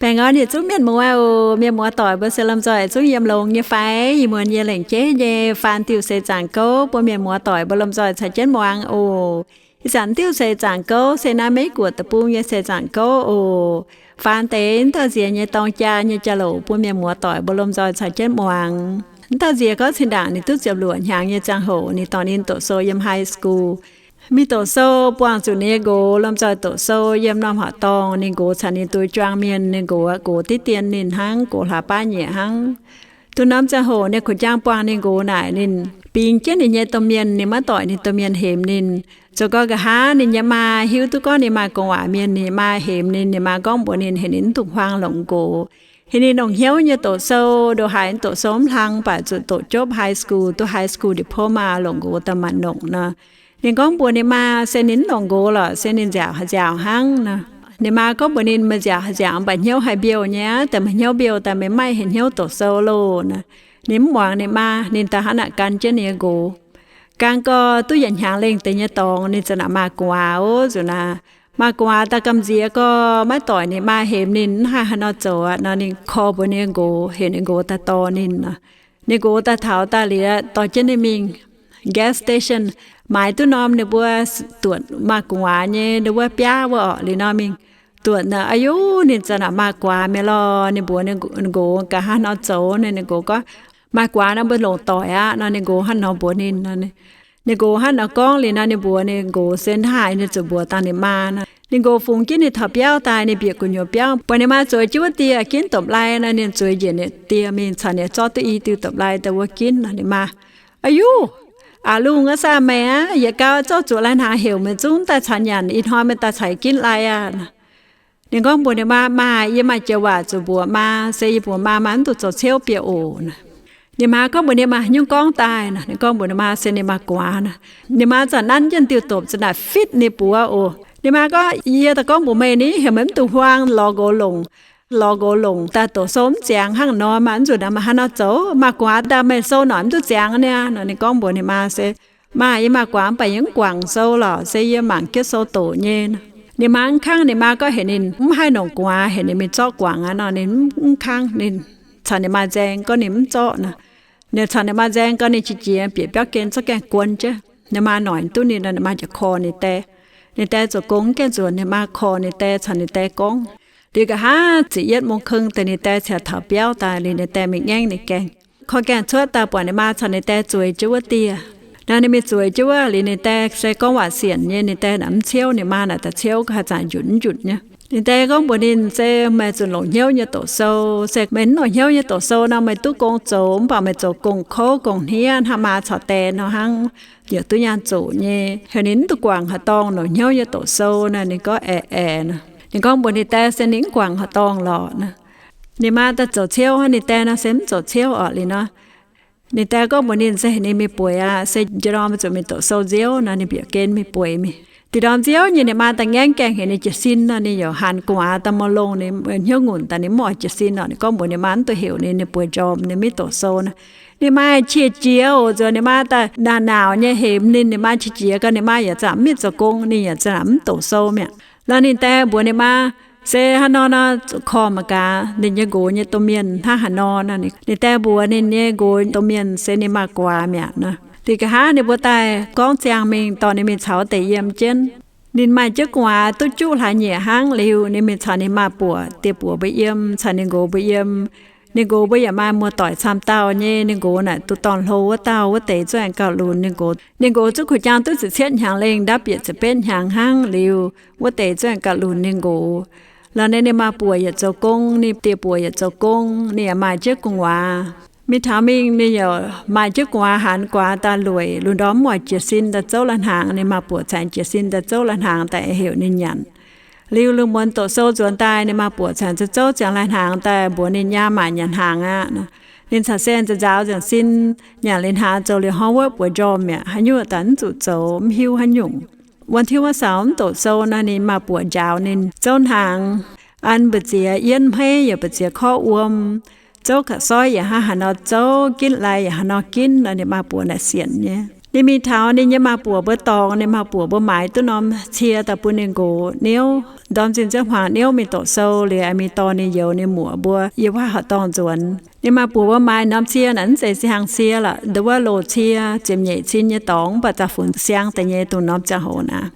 Aengx oix yietc zungv mienh muoz oc, mienh muoz doic mbuo se lomh nzoih zungv yiem longx nyei fai? Ih muonz yie lengc jeiv nyei faan diuh seix zaangc gouv bun mienh muoz doic mbuo lomh nzoih caux jienv muangx oc. Ih zanc diuh seix zaangc gouv se naaiv Meiv Guoqv deic-bung nyei seix zaangc gouv oc. Faan deix wuov dauh nziex nyei dorng jaa nyei jauv-louc bun mienh muoz doic mbuo lomh nzoih caux jienv muangx. Wuov dauh nziex gorngv zinh ndaangc ninh duqv ziepc luoqc hnyangx nyei ziangh hoc ninh dorh ninh doqc sou yiem high school. Mingh doqc sou buangh zuqc ninh nyei nqox lomh nzoih doqc sou yiem norm horqc dorngh. Ninh nqox caux ninh duqv juang mienh, ninh nqox aqv, nqox diqv dien ninh hnangv, nqox hlaax baav nyieqc hnangv. Duqv norm ziangh hoc ninh kuv jaang buangh ninh nqox naaic, ninh bingx jienv ninh nyei domh mienh, ninh maiv doic ninh domh mienh hemx ninh. Zoux gau nqa'haav ninh nyei maa hiuv duqv gorngv ninh maaih gu'nguaaz mienh, ninh maa hemx ninh, ninh maa gorngv mbuox ninh heuc ninh mv dungx huaang longc nqox, heuc ninh longc hnyouv nyei doqc sou. Ndoqc haaix doqc sou mv hlang, baac zuqc doqc jopv high school, duqv high school diploma longc nqox daaih maaih nongc nor. Ninh gorngv mbuox ninh maa se ninh mv longc nqox lorqc, se ninh nziaauc haaix nziaauc hnangv nor. Ninh maa gorngv mbuox ninh, meih nziaauc haaix nziaauc, mv baac hnyouv haih mbiouh nyei aqv. Daaih meih hnyouv mbiouh daaih, meih maiv haih hnyouv doqc sou loh nor. Ninh mv muangx ninh maa, ninh daaih hnangv naaic gan jienv ninh nyei nqox. Gan gau duqv yietc hnyangx lengh deix nyei dorngx, ninh za'naaic maaih gu'nguaaz oc. Zuqc naaic maaih gu'nguaaz daaih gamh nziex gau, maiv doic ninh maa hemx ninh, mv haih haaix nor zoux aqv nor, ninh korv mbuox ninh nyei nqox, heuc ninh nqox daaih dorh ninh nor. Ninh nqox daaih taux daaih liuz, dorh jienv ninh mingh gas station, maaiz duqv norm ninh mbuo duotc maaih gu'nguaaz nyei, ninh wuov biaav wuov orqc. Liuz nor mingh duotc naaic, a'yuv, ninh za'naaic maaih gu'nguaaz mi'aqv lorh. Ninh mbuox ninh nqox, gaax hnangv haaix nor zoux nor. Ninh nqox gorngv, maaih gu'nguaaz nor mbuo longc doic aqv nor. Ninh nqox hnangv nor mbuox ninh. Ninh nqox hnangv nor gorngv liuz nor, ninh mbuox ninh nqox se hnangv haaix ninh zuqc mbuox dangh ninh maa nor. Ninh nqox fungx jienv ninh taux biauv daaih, ninh bieqc gu'nyuoz biauv, buatc ninh maa zueiz jienv wuov dieh ginv dopc-lai nor. Ninh zueiz njiec ninh dieh mingh caux ninh zorqv duqv i diuh dopc-lai daaih wuov ginv nor. Ninh maa, a'yuv, aac lungh aqv, saah meih aqv? Yietc gau zorqv zuqc lai-hnaangx heuc meih zungv daaih caux nyanc, ih hnoi meih daaih caux ginv lai aqv. Ninh gorngv mbuox ninh maa, maa, yie maaih joux waac zuqc mbuox maa, se yie mbuox maa, maa mv dungx zoux ciouv bieqc oc. Ninh maa gorngv mbuox ninh maa, haaix nyungc gorngv daaih nor. Ninh gorngv mbuox ninh maa se ninh maaih gu'nguaaz nor. Ninh maa zanc nanv jienv diuh dopc za'naaic fitv ninh buoz oc. Ninh maa gorngv, yie daaih gorngv mbuox meih ni, heuc meih mv dungx huaang, lorz nqox longc, lorz nqox longc daaih doqc sou mv ziangx hnangv nor, maaih mv nzunc naaic maaih haaix nor zoux. Maaih gu'nguaaz daaih meih sou noic mv duqv ziangx niaa nor. Ninh gorngv mbuox ninh maa se, maa, yie maaih gu'nguaaz mv baac yie mv guangc sou lorqc, se yie mangc jienv sou doqc nyei. Ninh maa mv kangv, ninh maa gorngv heuc ninh mv haih longc gu'nguaaz, heuc ninh mingh zorqv guangc aqv nor. Ninh mv kangv, ninh caux ninh maa nzaeng gorngv ninh mv zorqv nor. Ninh caux ninh maa nzaeng gorngv ninh qiex jiez bieqc biauv gen zorqv gaengh guon jienv. Ninh maa noic duqv ninh nor, ninh maa ziouc korv ninh dae. Ninh dae zoux gong mv gaengh nzuonx, ninh maa korv ninh dae caux ninh dae gorngv. Liuz nqa'haav ziepc yietv mungz keng deix ninh dae ziouc taux biauv daaih, liuz ninh dae mingh ngaengv ninh gaengh. Korv gaengh cuotv daaih buatc ninh maa caux ninh dae zueiz jienv wuov dieh. Naaiv ninh mingh zueiz jienv wuov, liuz ninh dae se gorngv waac sienc nyei, ninh dae naaic mv ciouv, ninh maa naaic daaih ciouv, haaix zanc njunc mv njunc nyei. Ninh dae gorngv mbuox ninh se, meih zuqc longc hnyouv nyei doqc sou. Se meih mv longc hnyouv nyei doqc sou nor, meih duqv gong zoux, mv baac meih zoux gong kouv gong hniev hnangv maa caux dae nor hnangv, yaac duqv nyaanh zoqc nyei. Heuc ninh mv dungx guangc haaix dorngh, longc hnyouv nyei doqc sou nor. Ninh gorngv, Aeqv, aeqv nor. Ninh gorngv mbuox ninh dae se ninh mv guangc haaix dorngh lorqc nor. Ninh maa daaih zoux ciouv hnangv, ninh dae nor se mv zoux ciouv orqc. Liuz nor ninh dae gorngv mbuox ninh se ninh mingh bueix aqv, se njang ndorm zuqc mingh doqc sou nziouv nor. Ninh bieqc gen mingh bueix mingh. Da'nyeic ndorm nziouv nyei ninh maa daaih ngaengv gaengh heuc ninh jiez sin nor. Ninh yaac hanc gu'nguaaz daaih maiv longx, ninh hnyouv ngunc daaih ninh mv oix jiez sin nor. Ninh gorngv mbuox ninh maa mv dungx heuc ninh, ninh bueix njormh, ninh mv doqc sou nor. Ninh maa qiex jiez oc. Nzuonx ninh maa daaih naauc naauc nyei hemx ninh, ninh maa qiex jiez gau, ninh maa yaac zanc mv mingh zoux gong, ninh yaac zanc mv doqc sou mi'aqv. Nor ninh dae mbuox ninh maa se haaix nor nor, korv mangc gaax ninh nyei nqox nyei domh mienh hnangv haaix nor nor. Ninh dae mbuox ninh nyei nqox domh mienh se ninh maaih gu'nguaaz mi'aqv nor. Liuz nqa'haav ninh mbuo daaih gorngv ziangh mingh dorh ninh mingh caux wuov deix yiem jienv. Ninh maaih jienv gu'nguaaz duqv juqv hlaax nyieqc hnangv. Liuz ninh mingh caux ninh maa-buoc die-buoc mbuo yiem, caux ninh nqox mbuo yiem. Ninh nqox mbuo yaac maaih muoz-doic camv dauh nyei. Ninh nqox naaic duqv dorn-hlo wuov dauh, wuov deix zungv aengx gauh lunx ninh nqox. Ninh nqox zungv kuh jaang duqv ziepc cietv hnyangx lengh, ndaauv bieqc ziepc betv hnyangx hnangv. Liuz wuov deix zungv aengx gauh lunx ninh nqox. Lorz ninh, ninh maa-buoc yaac zoux gong, ninh die-buoc yaac zoux gong, ninh yaac maaih jienv gu'nguaaz. Mingh taux mingh ninh yaac maaih jienv gu'nguaaz, hanc gu'nguaaz daaih lueic. Lungh ndorm mv oix jiez sin daaih zouv lai-hnaangx, ninh maa-buoc cingx jiez sin daaih zouv lai-hnaangx daaih heuc ninh nyanc. Liuz lungh muonz doqc sou nzuonx daaih, ninh maa-buoc cingx zouv ziangx lai-hnaangx daaih mbuox ninh, nyaam maaic nyanc hnaangx aqv. Ninh caux se nzaaux nzaaux nzengc sin, nyanc liuz hnaangx zoux liuz hnangv wuov bueix njormh mi'aqv. Haaix nyungc daaih mv zuqc zoux, mv hiuv haaix nyungc. Wuov tiuv wuov saux mv doqc sou nor, ninh maa-buoc njaaux ninh zouv hnaangx. An mbu'ziex yienv hmeiv yaac mbu'ziex korv wuom, zouv ga'soiv yaac hnangv haaix nor zouv, ginv lai yaac haaix nor ginv nor, ninh maa-buoc naaic sienc nyei. Ninh mingh taux ninh nyei maa-buoc mbuo dorngx, ninh maa-buoc mbuo maaiz duqv norm cie daaih bun ninh nqox niouv, ndorm zinh nziouv hmuangx niouv mingh doqc sou liuz, mingh dorh ninh youz ninh muoc mbuo yiem wuov horqc dorngh nzuonx. Ninh maa-buoc mbuo maaiz norm cie naaic mv zeiz siang cie lorqc, ndau wuov loz-cie, ziepc nyeic cin nyei dorngx, mv baac za'funx siang deix nyei dongh norm ziangh hoc naaic.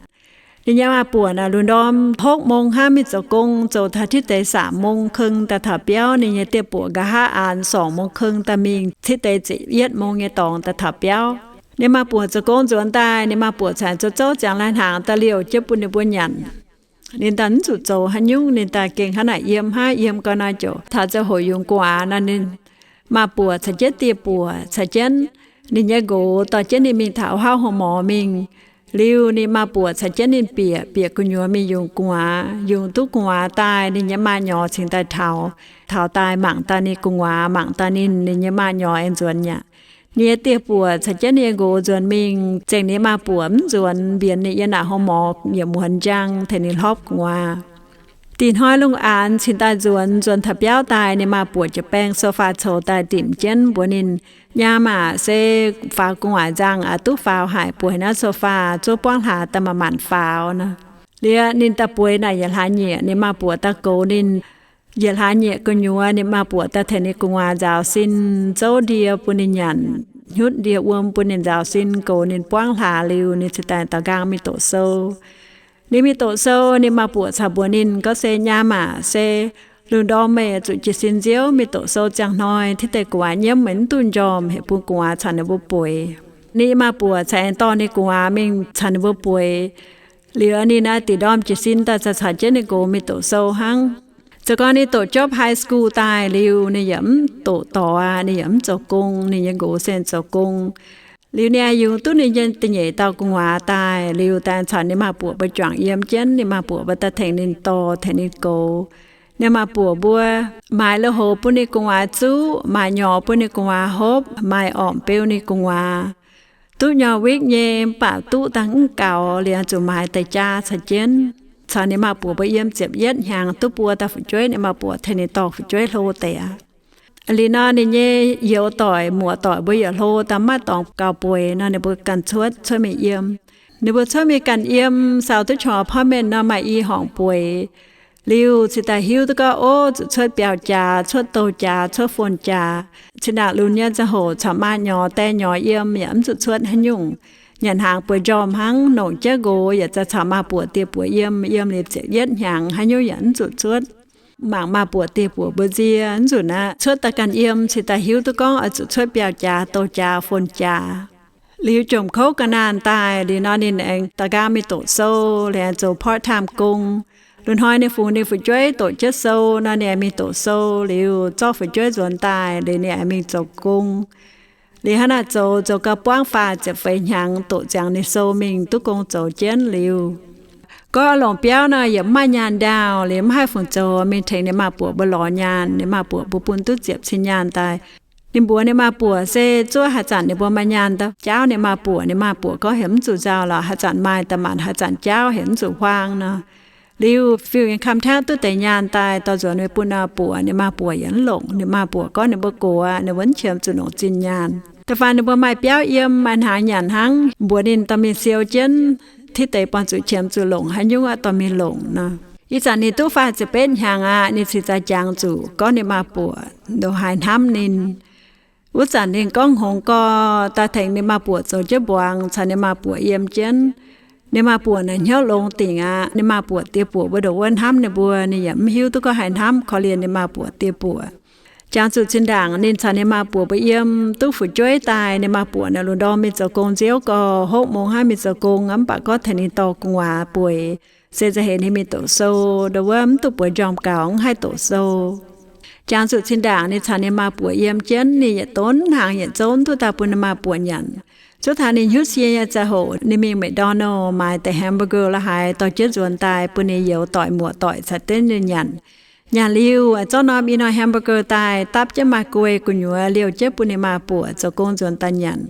Ninh nyei maa-buoc naaic lungh ndorm hopv mong hnangv mingh zoux gong, zoux taux titv deix saam mong keng daaih taux biauv. Ninh nyei dieh buoc nqa'haav aanx sorngc mong keng daaih mingh, titv deix ziepc yietv mong nyei dorngx daaih taux biauv. Ninh maa-buoc zoux gong nzuonx daaih, ninh maa-buoc cingx zoux zouv ziangx lai-hnaangx daaih liouh jienv bun ninh mbuo nyanc. Ninh daaih mv zuqc zoux haaix nyungc, ninh daaih gengh hnangv naaic yiem hnangv. Yiem gau naaiv ziouc taux ziangh hoc yungz gu'nguaaz nor, ninh maa-buoc caux jienv dieh buoc caux jienv ninh nyei nqox dorh jienv ninh mingh taux hauv โรงหมอ mingh. Liuz ninh maa-buoc caux jienv ninh bieqc, bieqc gu'nyuoz mingh yungz gu'nguaaz. Yungz duqv gu'nguaaz daaih, ninh nyei maa-nyorx cingx daaih taux. Taux daaih mangc daaih ninh gu'nguaaz, mangc daaih ninh, ninh nyei maa-nyorx aengx nzuonx aqv. Ninh nyei dieh buoc caux jienv ninh nyei nqox nzuonx mingh, zengc ninh maa-buoc mv nzuonx, mbienx ninh yiem naaic โรงหมอ yietc muonz njang tengx ninh hlorpv gu'nguaaz. Dih hnoi lungh aanx cingx daaih nzuonx, nzuonx taux biauv daaih, ninh maa-buoc ziouc baeng โซฟา coux daaih ndimc jienv mbuox ninh, Nyaam aac, se faaux gu'nguaaic nzangh aqv, duqv faaux haic, bueix naaiv โซฟา zuov buangv hlaax daaih manc-manc faaux nor. Liuz ninh daaih bueix naaic yietc hlaax nyieqc, ninh maa-buoc daaih goux ninh. Yietc hlaax nyieqc gu'nyuoz ninh maa-buoc daaih tengx ninh gu'nguaaz nzaaux sin, zouv ndie bun ninh nyanc, hnyutv ndie wuom bun ninh nzaaux sin, goux ninh buangv hlaax liuz, ninh cingx daaih daux nqaang mingh doqc sou. Ninh mingh doqc sou, ninh maa-buoc caux mbuox ninh gorngv, Se nyaam aac, se lungh ndorm meih zuqc jiez sin nziouv mingh doqc sou ziangh hnoi, titv deix gu'nguaaz nyiemv, meih mv duqv njormh, heuc bun gu'nguaaz caux ninh mbuo bueix. Ninh maa-buoc cingx aengx dorh ninh gu'nguaaz mingh caux ninh mbuo bueix. Liuz ninh naaiv dingc ndorm jiez sin daaih caux, caux jienv ninh nqox mingh doqc sou hnangv. Zoux gau ninh doqc jopv high school daaih liuz, ninh yaac mv doqc dorc aqv, ninh yaac mv zoux gong, ninh nyei nqox se zoux gong. Liuz ninh aengx yungz duqv ninh nyei da'nyeic dauh gu'nguaaz daaih liuz, daaih caux ninh maa-buoc mbuo juangc yiem jienv, ninh maa-buoc mbuo daaih tengx ninh dorh, tengx ninh goux. Ninh maa-buoc mbuo maaiz lui-houx bun ninh gu'nguaaz zuqv, maaiz nyorx bun ninh gu'nguaaz hopv, maaiz ormc beu ninh gu'nguaaz. Duqv nyorx wikv nyei, mv baac duqv daaih mv gaux, liuz zuqc maaiz deix jaa caux jienv. Caux ninh maa-buoc mbuo yiem ziepc yietv hnyangx, duqv buo dauh fu'jueiv, ninh maa-buoc tengx ninh dorh fu'jueiv hlo deix aqv. Liuz nor ninh nyei youz doic, muoc doic mbuo yaac hlo daaih, maiv dorngx gauh bueix nor, ninh mbuo ganh cuotv, cuotv mingh yiem. Ninh mbuo cuotv mingh ganh yiem, sau duqv qongx apartment nor maaih i horngc bueix. Liuz cingx daaih hiuv duqv gorngv, ov, zuqc cuotv biauv-jaax, cuotv douz-jaax, cuotv fon-jaax. Cin-ndaangc lunx nyei ziangh hoc caux maa nyorx die nyorx yiem yaac mv zuqc cuotv haaix nyungc. Nyanc hnaangx bueix njormh hnangv, longc jienv nqox yaac za'caux maa-buoc die buoc yiem, yiem liuz ziepc yietv hnyangx haaix nyungc yaac mv zuqc cuotv. Mangc maa-buoc die buoc mbuo nzie, mv zuqc naaiv cuotv daaih ganh yiem, cingx daaih hiuv duqv gorngv oix zuqc cuotv biauv-jaax, douz-jaax, fon-jaax. Liuz jomc kouv ga'naanh daaih liuz nor, ninh aengx daux nqaang mingh doqc sou, liuz aengx zoux part-time gong. Lungh hnoi ninh fungx ninh fu'jueiv doqc jienv sou nor, ninh aengx mingh doqc sou. Liuz zorqv fu'jueiv nzuonx daaih liuz, ninh aengx mingh zoux gong. Liuz hnangv naaic zoux, zoux gau buangv faah ziepc feix hnyangx, doqc ziangx ninh sou mingh duqv gong zoux jienv liuz, gorngv longc biauv nor yaac mv maaih nyaanh ndaauh, liuz mv haih fungc zoux, mingh tengx ninh maa-buoc mbuo lorz nyaanh. Ninh maa-buoc mbuo bun duqv ziepc cin nyaanh daaih. Ninh mbuox ninh maa-buoc se zuov haaix zanc ninh mbuo maaih nyaanh daaih jaauv ninh maa-buoc. Ninh maa-buoc gorngv heuc mv zuqc nzauh lorqc, haaix zanc maaih daaih maanc, haaix zanc jaauv heuc mv zuqc huaang nor. Liuz fiuv income tax duqv deix nyaanh daaih dorh nzuonx mingh bun maa-buoc, ninh maa-buoc yaac mv longc. Ninh maa-buoc gorngv ninh mbuo gox aqv, ninh mbuo mv qiemx zuqc longc zinh nyaanh. Da'faanh ninh mbuo maaih biauv yiem, maaih hnaangx nyanc hnangv, mbuox ninh dorh mingh siou jienv, titv deix buangh zuqc qiemx zuqc longc haaix nyungc aqv, dorh mingh longc nor. Ih zanc ninh duqv faah ziepc betv hnyangx aqv, ninh cingx daaih jangx zuqc gorngv ninh maa-buoc ndongc haaix hnamv ninh. Wuov zanc ninh gorngv hngongx gau, daaih tengx ninh maa-buoc zoux jienv mbuangz, caux ninh maa-buoc yiem jienv. Ninh maa-buoc naaic hnyouv longx dingc aqv. Ninh maa-buoc die buoc mbuo ndongc wuov hnamv ninh mbuo, ninh yaac mv hiuv duqv gorngv haaix hnamv korv-lienh ninh maa-buoc die buoc. Jangx zuqc zinh ndaangc ninh caux ninh maa-buoc mbuo yiem duqv fu'jueiv daaih, ninh maa-buoc naaic lungh ndorm mingh zoux gong nziouv gau, hopv mong hnangv mingh zoux gong aqv, mv baac gorngv tengx ninh dorh gu'nguaaz bueix, se za'heix ninh mingh doqc sou, ndongc wuov mv duqv bueix njormh gaux, mv haih doqc sou. Jangx zuqc zinh ndaangc ninh caux ninh maa-buoc yiem jienv, ninh yietc donv hnaangx yietc zouv mv duqv daaih bun ninh maa-buoc nyanc. Zuov taux ninh hnyouv sie nyei ziangh hoc, ninh mingh McDonald maaiz deix hamburger la'haaix dorh jienv nzuonx daaih bun ninh youz doic muoc doic caux jienv ninh nyanc. Nyanc liuz, zorqv norm i norm hamburger daaih dapv jienv maiv guei gu'nyuoz liouh jienv bun ninh maa-buoc zoux gong nzuonx daaih nyanc.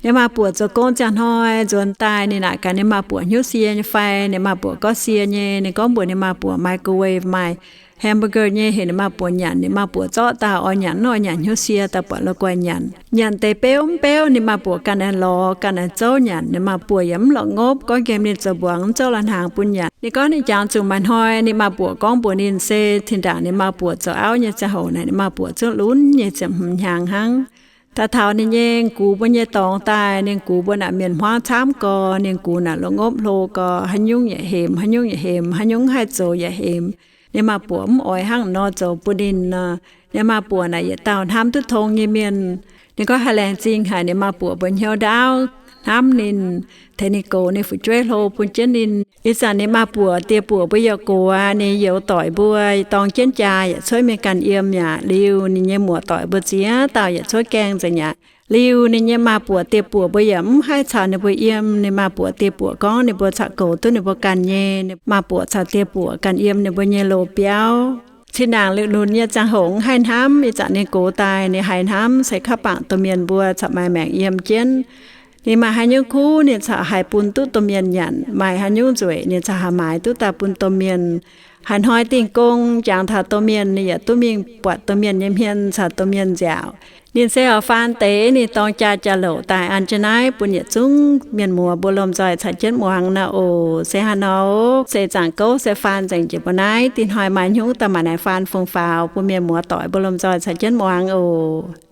Ninh maa-buoc zoux gong ziangh hnoi nzuonx daaih, ninh naaic gaax ninh maa-buoc hnyouv sie nyei fai. Ninh maa-buoc gorngv sie nyei. Ninh gorngv mbuox ninh maa-buoc, microwave maaih hamburger nyei, heuc ninh maa-buoc nyanc. Ninh maa-buoc zorqv daaih oix nyanc, oix nyanc hnyouv sie daaih buatc la'guaih nyanc. Nyanc deix beuv mv beuv, ninh maa-buoc ganh aengx lorz, ganh aengx zouv nyanc. Ninh maa-buoc yaac mv lorqc ngopv, gorngv nqemh ninh zoux mbuangz mv zouv la'hnaangx bun nyanc. Ninh gorngv ninh jangx zuqc maaih hnoi ninh maa-buoc gorngv mbuox ninh se tin ndaangc ninh maa-buoc zoux auv nyei ziangh hoc naaic, ninh maa-buoc zungv lunx nyei ziepc hmz hnyangx hnangv. Daaih taux ninh nyei gux mbuo nyei dorngx daaih, ninh gux mbuo naaic mienh hmuangv camv gau, ninh gux naaic lorqc ngopv hlo gau, haaix nyungc yaac hemx, haaix nyungc yaac hemx, haaix nyungc mv haih zoux yaac hemx. Ninh maa-buoc mv oix hnangv nor zoux bun ninh nor. Ninh maa-buoc naaic yietc dauh hnamv duqv tong nyei mienh. Ninh gorngv haaix laengz zingh haic ninh maa-buoc mbuox hnyouv ndaauv hnamv ninh, tengx ninh goux ninh fu'jueiv hlo bun jienv ninh. Ih zanc ninh maa-buoc dieh-buoc mbuo yaac gox aqv, ninh youz doic mbuo dorng jienv jaa yaac cuotv mingh ganh yiem aqv. Liuz ninh nyei muoz-doic mbuo ziex dauh yaac cuotv gaengh nzengc aqv. Liuz ninh nyei maa-buoc dieh-buoc mbuo yaac mv haih caux ninh mbuo yiem. Ninh maa-buoc dieh-buoc gorngv ninh mbuo caux goux duqv ninh mbuo ganh nyei. Ninh maa-buoc caux dieh-buoc ganh yiem ninh mbuo nyei loz-biauv. Cin-ndaangc liuz lunx nyei ziangh hoc mv haih hnamv. Ih zanc ninh gox daaih ninh haiz hnamv se kaav bangc domh mienh mbuo caux maaih maengc yiem jienv. Ninh maaih haaix nyungc kuv ninh caux haih bun duqv domh mienh nyanc, maaih haaix nyungc nzueic ninh caux haih maaiz duqv daaih bun domh mienh. Haaix hnoi dingh gong jangx taux domh mienh, ninh yaac duqv mingh buatc domh mienh nyei hmien caux domh mienh nziaauc. Ninh se oix faan deix ninh dorng jaa jaa-louc daaih an jienv naaiv bun yietc zungv mienh muoz mbuo lomh nzoih caux jienv muangx nor oc. Se haaix nor, se zaangc gouv se faan nzengc jiex mbuo naaiv. Dingh hnoi maaih hnyouv daaih maaih naaiv faan fong faaux bun mienh muoz-doic mbuo lomh nzoih caux jienv muangx oc.